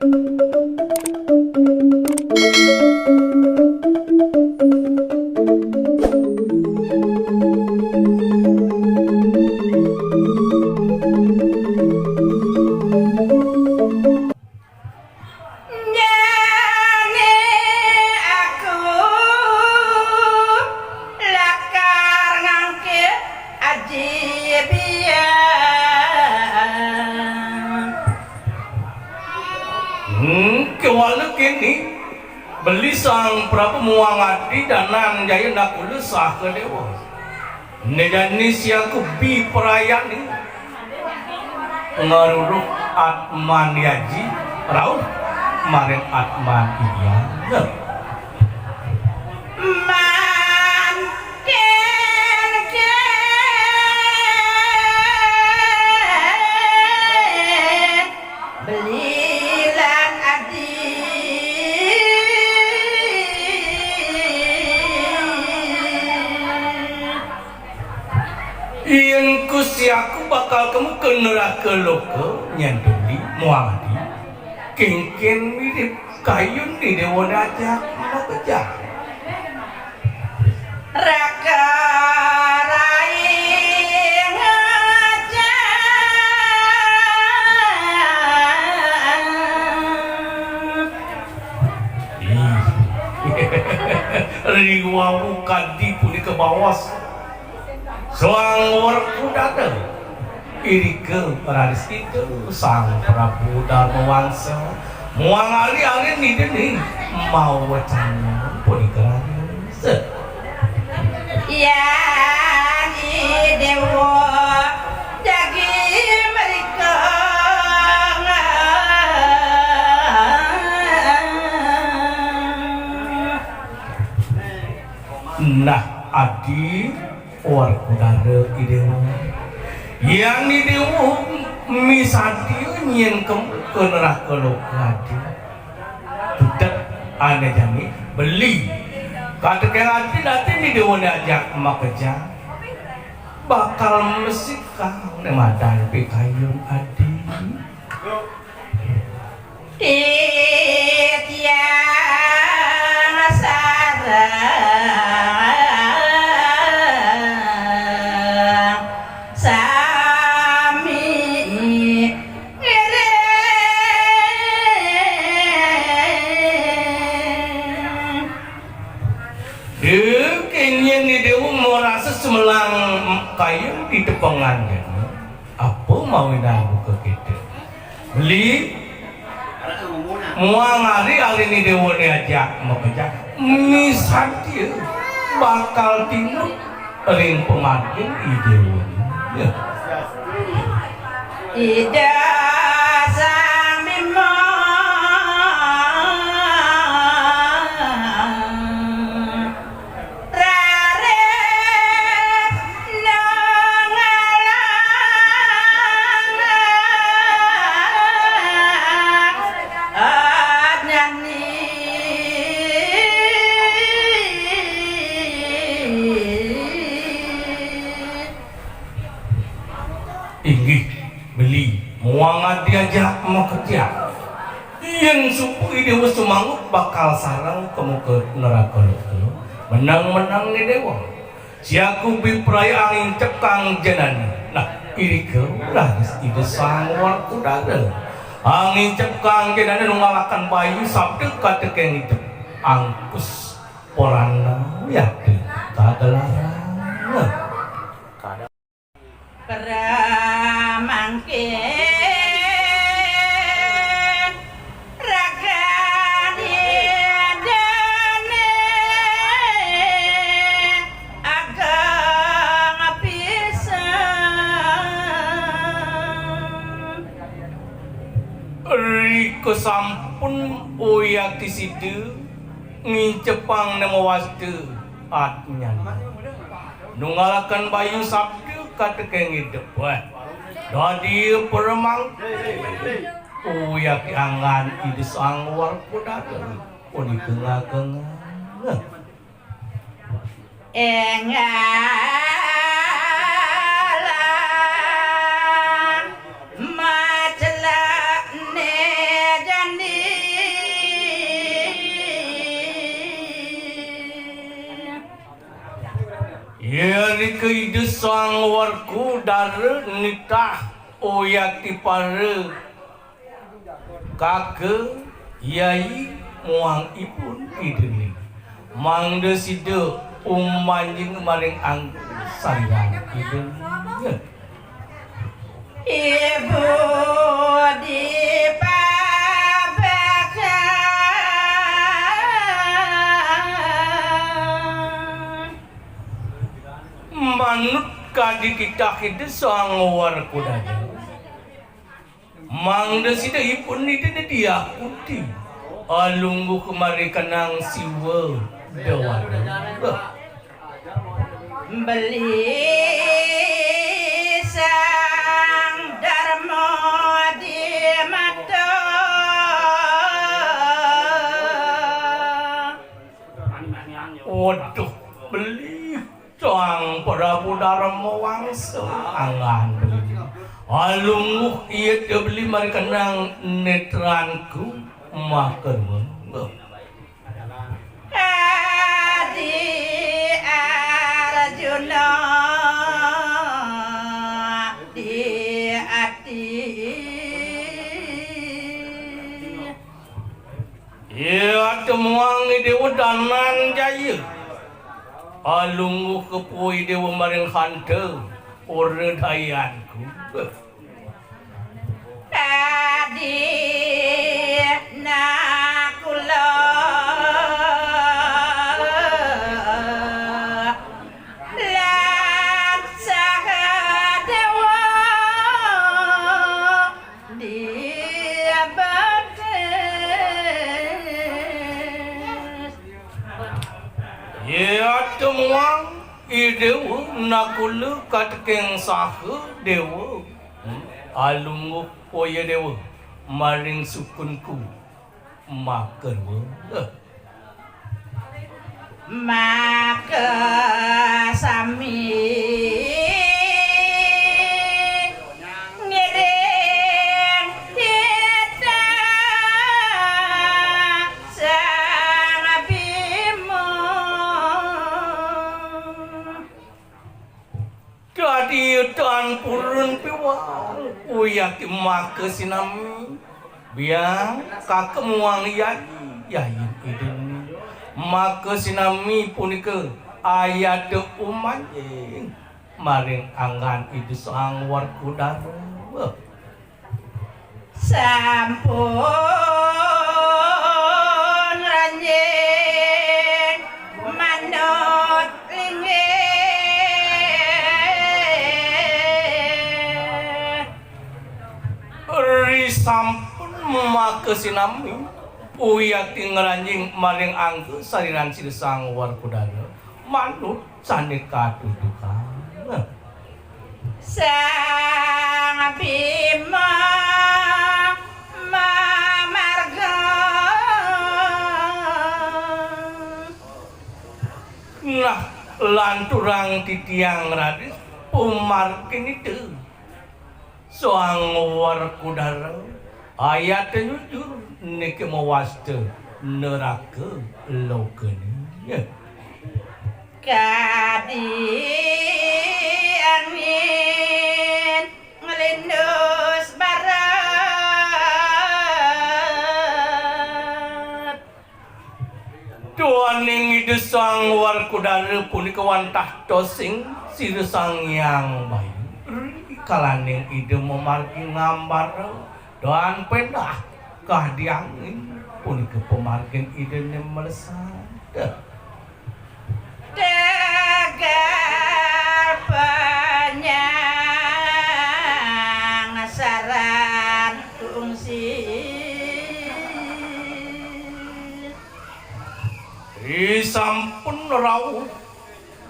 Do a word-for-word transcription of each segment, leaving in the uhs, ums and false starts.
Jani aku lakar ngangkit aji biang. Hmm, kéwala kéné, beli Sang Prabu muang adi danan jaya nakula saha déwa. Né jani siang kabiprayané ngaruruk atman aji rauh maring atman Ida Hyang. Man kén kén beli lan adi. Yén kusiaku bakal kemu ka neraka loka, nyen to beli muang adi. Kénkén mirib kayun Ida Déwa ajak makejang. Raka rai ngajak. Ih. Riwau kadi punika baos. Sang Werkudara. Irika raris Ida Sang Prabu Darmawangsa muang ari-ari nidini mawecana punika raris. Yan I Déwa jagi mrika. Nah, adi Werkudara I Déwa. Yan I Déwa misadia nyen kemu ka neraka loka adi. Tutet ané jani beli. Katekéng adi, adi I Déwa ajak makejang. Bakal mesikang né madan pikayun adi. Titiang sareng sami ngiring. Duh, kén nyen I Déwa marasa sumelang kayun di tepengan jani. Apa mawinan buka kita? Beli muang ari-ari I Déwa ajak makejang, misadia bakal tinut ring pamargin I Déwa. Ya. Ida Sang Bima. Raris nanggalang nyanyi. Inggih, beli muang adi ajak makejang. Yén suba I Déwa sumanggup bakal sareng ka muka neraka loka. Meneng-meneng né Déwa. Siaku bipraya angincep kang janana. Nah, irika raris Ida Sang Werkudara. Angincep kang janana nunggalaken bayu sabda katekéng idep. Angkus porana wiakti kagelaran. Pramangkin ragane dane ageng pisan. Rika sampun uyati sida ngincepang nama wasta atnyana. Nunggalaken bayu sabda katekéng idep. Wah. Dadi paramang. Uyati anggan Ida Sang Werkudara punika ngageng. Enggalan macelakne jani. Ida Sang Werkudara nitah uyati para kaka, yai, muang ibun Ida niki. Mangda sida umanjing maring angga saliran Ida niki. Ibu di pabekan. Manut kadi titah Ida Sang Werkudara, mangda sida ibun Ida niki diakuti. Alungguh kemari kenang siwa dewara. Beli Sang Darma di mata. Waduh, beli Sang Prabu Darma Wangsa, anggan beli. Alungguh iya te beli mari kenang netranku makarwa. Adi Arjuna di ati. Iya temuang Dewa Dananjaya. Alungguh kepui Dewa maring hanta ora dayanku. Adi Nakula lan Sahadewa di batis. Iya temuang I Dewa Nakula kateking Sahadewa. Hmm, alungguh oya Dewa maring sukunku makarwa. Maka sami ngiring titah Sang Bima. Dadi tan purun piwal, uyati maka sinami. Biang kaka muang yayi, yayin Ida niki. Maka sinami punika ayata umanjing maring anggan Ida Sang Werkudara. Sampun ranjing manut linggih. Ri sampun maka sinami, uyati ngranjing maring angga saliran Sira Sang Werkudara. Manut sane katuduhang. Sang Bima mamarga. Nah, lanturang titiang raris pamargin Ida Sang Werkudara, ayata nyujur niki mawasta neraka lokane. Kadi angin nglindus barat. Duaning Ida Sang Werkudara punika wantah tosing Sira Sang Hyang Bayu. Rikalaning Ida mamargi ngambara, dan pendah kadi angin punika pamargin Idane mlesat. Tegal Penyangsaran Tungsi. Ri sampun rauh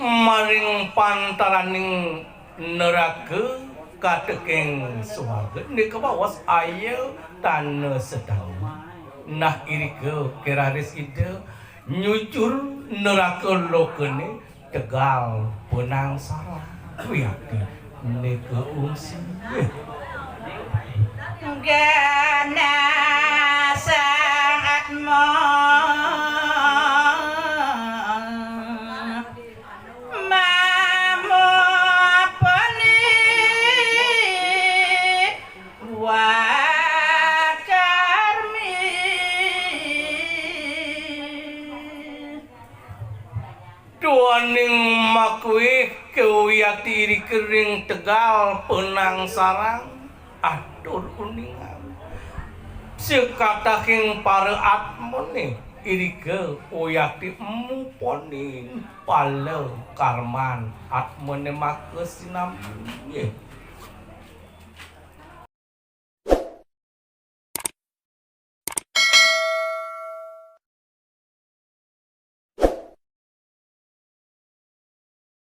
maring pantaraning neraka kateking suarga nika baos aya tana setana. Nah, irika keraris Ida nyujur neraka lokane tegal Penyangsaran. Wiakti nika ungsi. Ganasang Atma. Mamo. Irika ring tegal Penang Sarang, atur uningan. Sakatahing para atmane irika, uyati muponin pala karman atmane maka sinambi.